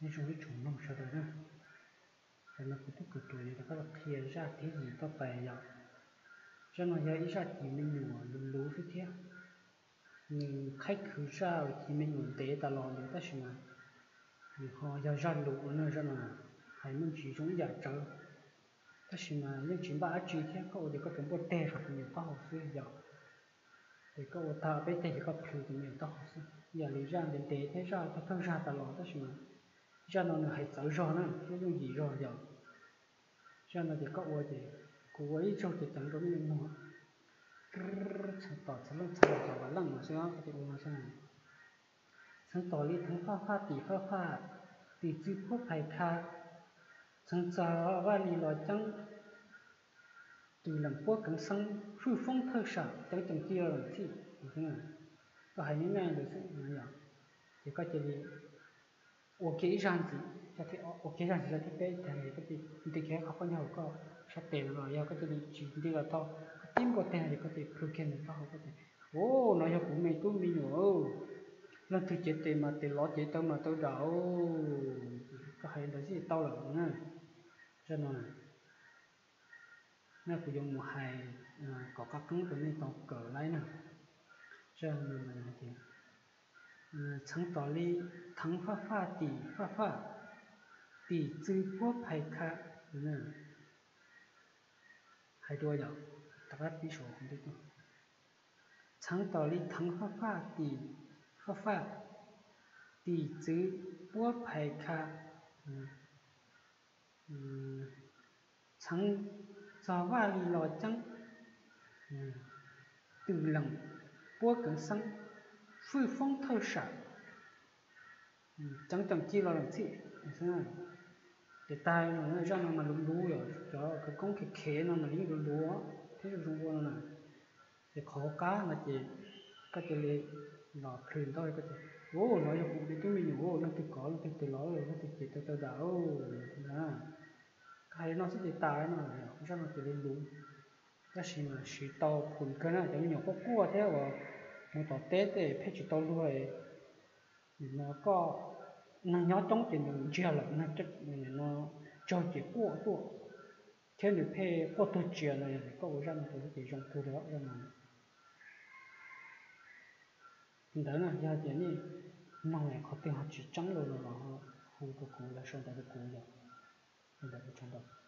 Nej zoo ib tsoom mloog sawv daws na, tam no kuv tub kawm ruam yuav rov qab los qhia zaj thib yim toj pais yom. Zaj no yog ib zaj ci me nyuam luv luv xwb thiab. Nws qhaib khwv zaj uas ci me nyuam ntev tas los ntawd tab sis mas nws ho yog zaj lus no, zaj no hais me ntsis zoo ib yam tsawv. Tab sis mas yeej tsis npaj dab tsi thiab, koj ua ces koj tsuas npuaj teg rau tus me nyuam taub hau xwb yom. Ces koj ua tag peb teg ces koj plhws tus me nyuam taub hau xwb, yam li zaj ntev ntev thiab zaj thawj thawj zag tas los tab sis mas zaj no nws hais txawv zog na thiab yooj yim zog yom. Zaj no ces koj ua ces kuv ua ib zaug ces ceev rau nej mloog. Txheev tom txhua leej txhua tus vam leej no xwb, koj ua no xwb. Txheev tom li theev faj faj tim faj faj, tim txwv puab phais kha, txheev txog vaj li los ceeb, twm leem puab keev xeeb, fwj foob thawj sam, ceev ceem ci los leem txhij. Koj hais nyab nyab ntawd xwb no yom, ces koj cia li ua kiag ib zaj ntxiv, ua kiag zaj ntxiv zaj thib peb tag, nti kiag qhov qaub ncaug koj sab tes no los yog koj cia li tsis nti los tau, koj tib npuaj teg no ces koj cia li plhws kiag nws taub hau, koj tias, Ub, no yog kuv me tub me nyuam, leej twg cev tes mas tes lov, cev taw mas taw dam. Koj hais li ntawd xwb tau lawm na. Zaj no na kuv yuav mus hais kom qab qeeb rau nej tau kawm laib na. Zaj no mas hais tias, txheev tom li theev faj faj tim faj faj, tim txwv puab phais kha. Hais dua yom, rov qab pib saum ntej tuaj. Txheev tom li theev faj faj tim faj faj, tim txwv puab phais kha, txheev txog vaj li los ceeb, twm leem puab keev xeeb, fwj foob thawj sam, ceev ceem ci los leem txhij. Ces tag zaj no mas luv luv, cov khawv koob khev khev no mas yeej luv luv thiab zoo zoo ua no na. Ces qhov hauv qab no ces koj cia li los plhws ntau, koj tias, Ub, no yog kuv me tub me nyuam, leej twg kov, leej twg tes lov, leej twg cev taw taw dam na. Koj hais li no xwb ces tas no, zaj no ces luv luv. Tab sis mas siv tau phum kawg na, cov me nyuam quaj quaj thiab uas mus tom teb tej pheej tsis tau luag. Nim no koj, neeg nyob coob ces nws ntsiag lawm, neeg no tsawg ces quaj tuaj, thiab nws pheej quaj tuag tsias no, koj ua zaj no rau xwb ces zoo kawg li zaj no. Li ntawd na, yog tias nej mloog qhov twg ho tsis tseeb los los hu rau kuv los sau ntawv rau kuv yom. Li ntawd ua tsaug ntau.